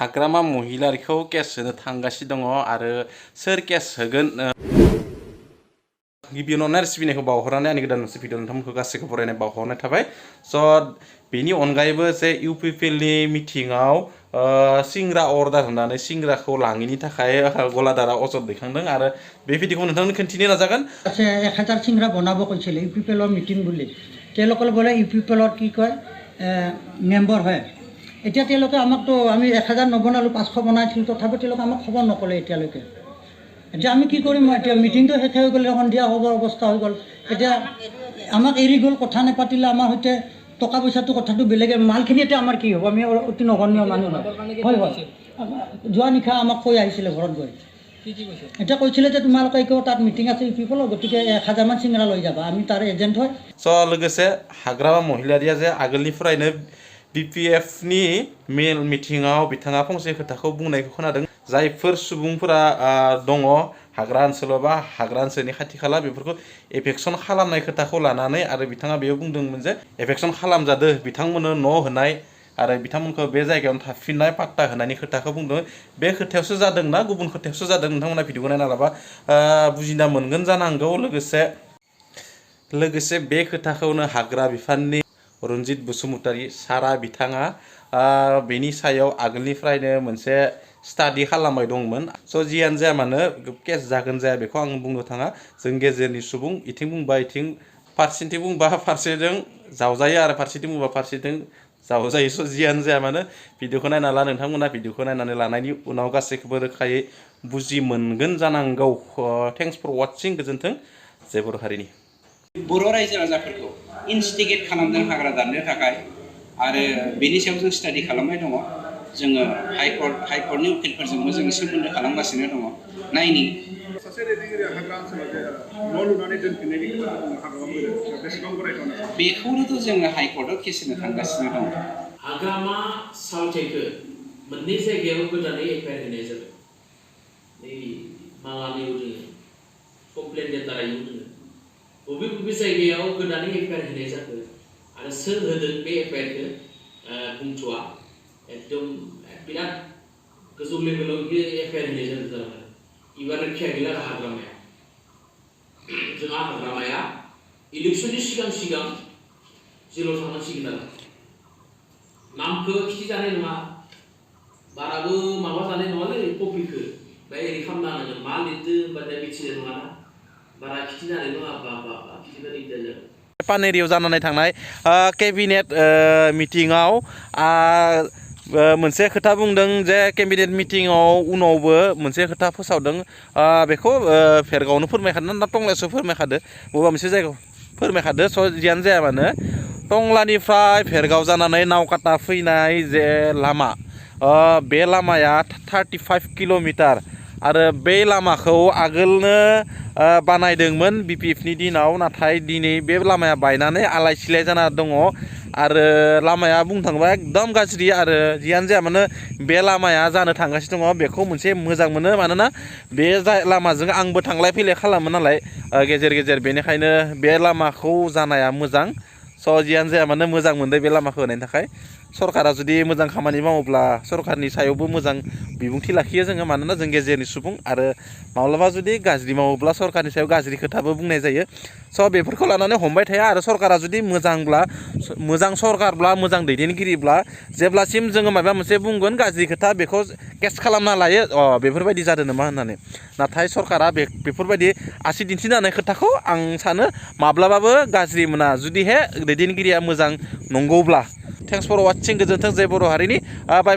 हाग्रामा महिलारिखौ case होनो थांगासिनो दङ आरो सोर केस होगोन गिबियावनो अननाय सिबिनायखौ बावहरनानै आंनि गोदान मोनसे भिडिअ नोंथांमोनखौ गासैखौ बरायनाय बावहरनाय थाबाय बेनि अनगायैबो जे इउपिपिएलनि मिटिंआव सिंग्रा अर्डार होनानै सिंग्राखौ लाङिनि थाखाय गलादारा अजद दैखांदों आरो बे भिडिअखौ नोंथांनो खिन्थिनो नाजागोन 1000 सिंग्रा বনাব কৈছিল ইউপিপিএলৰ মিটিং বুলি তেওঁলোকৰ বোলে ইউপিপিএলৰ কি কয় মেম্বাৰ হয় এতিয়া তেওঁলোকে আমাকতো আমি 1000 নবনালো 500 বনাইছিল তথাপি তেওঁলোকে আমাক খবৰ নকলে এতিয়ালৈকে এতিয়া আমি কি কৰিম এতিয়া মিটিংটো শেষ হৈ গ'ল সন্ধিয়া হ'বৰ অৱস্থা হৈ গ'ল এতিয়া আমাক এৰি গ'ল কথা নেপাতিলে আমাৰ হতে টকা পইচাটো কথাটো বেলেগে মালখিনি এতিয়া আমাৰ কি হ'ব আমি অতি নগণ্য মানুহ হয় হয় যোৱা নিশা আমাক কৈ আহিছিল ঘৰত গৈ এটা কৈছিল যে তোমালোকে একো তাত মিটিং আছে ইউপিপিএলৰ গতিকে 1000 মান সিংৰা লৈ যাবা আমি তাৰ এজেন্ট হয় लोगोसे हाग्रामा महिलारिया जे आगोलनिफ्रायनो बिपिएफनि मेल मिटिंआव बिथाङा फंसे खोथाखौ बुंनायखौ खोनादों जायफोर सुबुंफोरा दङ हाग्रा ओनसोलाव बा हाग्रा ओनसोलनि खाथि खाला बेफोरखौ एफेक्सन खालामनाय खोथाखौ लानानै आरो बिथाङा बेयाव बुंदोंमोन जे एफेक्सन खालामजादो बिथांमोननो न' होनाय आरो बिथांमोनखौ बे जायगायावनो थाफिननाय पाट्टा होनायनि खोथाखौ बुंदों बे खोथायावसो जादों ना गुबुन खोथायावसो जादों नोंथांमोना भिडिअखौ नायना लाबा बुजिना मोनगोन जानांगौ लोगोसे बे खोथाखौनो हाग्रा बिफाननि रन्जित बसुमतारी सारा बिथाङा बेनि सायाव आगोलनिफ्रायनो मोनसे स्टाडि खालामबाय दंमोन जियानो जाया मानो केस जागोन जाया बेखौ आं बुंनो थाङा जों गेजेरनि सुबुं इथिं बुंबा इथिं फारसेथिं बुंबा फारसेजों जावजायो आरो फारसेथिं बुंबा फारसेथिं जावजायो जियानो जाया मानो भिडिअखौ नायना ला नोंथांमोना भिडिअखौ नायनानै लानायनि उनाव गासैखौबो रोखायै बुजि मोनगोन जानांगौ थेंक्स फर वाचिं गोजोन्थों जय बर' हारिनि बर' रायजो राजाफोरखौ इनस्टिगेट खालामदों हाग्रा दाननो थाखाय आरो बेनि सायाव जों स्टाडि खालामबाय दङ जोङो हाइकर्टनि उकिलफोरजोंबो जों सोमोन्दो खालामगासिनो दङ नायनि सासे दैदेनगिरिया हाग्रा ओनसोलाव जे न' लुनानै दोनफिननायनि बेसेबां गनायथावना बेखौनोथ' जोङो हाइकर्टआव केस होनो थांगासिनो दङ हाग्रामा सावथेखौ मोननै जायगायाव गोदानै एफआइआर होनाय जाबाय नै मालानियाव दोङो कमप्लेन लेटाराव दोङो बबे जायगायाव गोदानै एफआइआर होनाय जाखो आरो सोर होदों बे एफआइआरखौ बुंथ'आ एकदम बिराद गोजौ लेभेलाव बे एफआइआर होनाय जादों आरो एबार रैखा गैला हाग्रामाया जोंहा हाग्रामाया इलेक्सननि सिगां जेलाव थांनांसिगोन आरो नामखौ खिथिजानाय नङा बाराबो माबा जानाय नङालै कपिखौ ओमफ्राय ओरै खालामना होनांगोन मा लिरदों होनबाथाय मिथिनाय नङाना बारा खिथिजानाय नङा खिथिबा दिगदार जागोन पानेरियाव जानानै थांनाय केबिनेट मिटिंआव मोनसे खोथा बुंदों जे केबिनेट मिटिंआव उनावबो मोनसे खोथा फोसावदों बेखौ भेरगावनो फोरमायखादों ना टंलायावसो फोरमायखादो बबेबा मोनसे जायगायाव फोरमायखादो जियानो जाया मानो टंलानिफ्राय भेरगाव जानानै नावकाटा फैनाय जे लामा बे लामाया 35 किल'मिटार आरो बे लामाखौ आगोलनो बानायदोंमोन बिपिएफनि दिनाव नाथाय दिनै बे लामाया बायनानै आलाय सिलाय जाना दङ आरो लामाया बुंनो थाङोबा एकदम गाज्रि आरो जियानो जाया मानो बे लामाया जानो थांगासिनो दङ बेखौ मोनसे मोजां मोनो मानोना बे लामाजों आंबो थांलाय फैलाय खालामो नालाय गेजेर गेजेर बेनिखायनो बे लामाखौ जानाया मोजां जियानो जाया मानो मोजां मोनदों बे लामाखौ होनायनि थाखाय सरकारा जुदि मोजां खामानि मावोब्ला सरकारनि सायावबो मोजां बिबुंथि लाखियो जोङो मानोना जों गेजेरनि सुबुं आरो माब्लाबा जुदि गाज्रि मावोब्ला सरकारनि सायाव गाज्रि खोथाबो बुंनाय जायो बेफोरखौ लानानै हमबाय थाया आरो सरकारा जुदि मोजां सरकारब्ला मोजां दैदेनगिरिब्ला जेब्लासिम जोङो माबा मोनसे बुंगोन गाज्रि खोथा बेखौ केस खालामना लायो बेफोरबायदि जादों नामा होननानै नाथाय सरकारा बेफोरबायदि आसि दिन्थिनानै खोथाखौ आं सानो माब्लाबाबो गाज्रि मोना जुदिहे दैदेनगिरिया मोजां नंगौब्ला थेंक्स फर वाचिं गोजोन्थों जय बर' हारिनि बाय बाय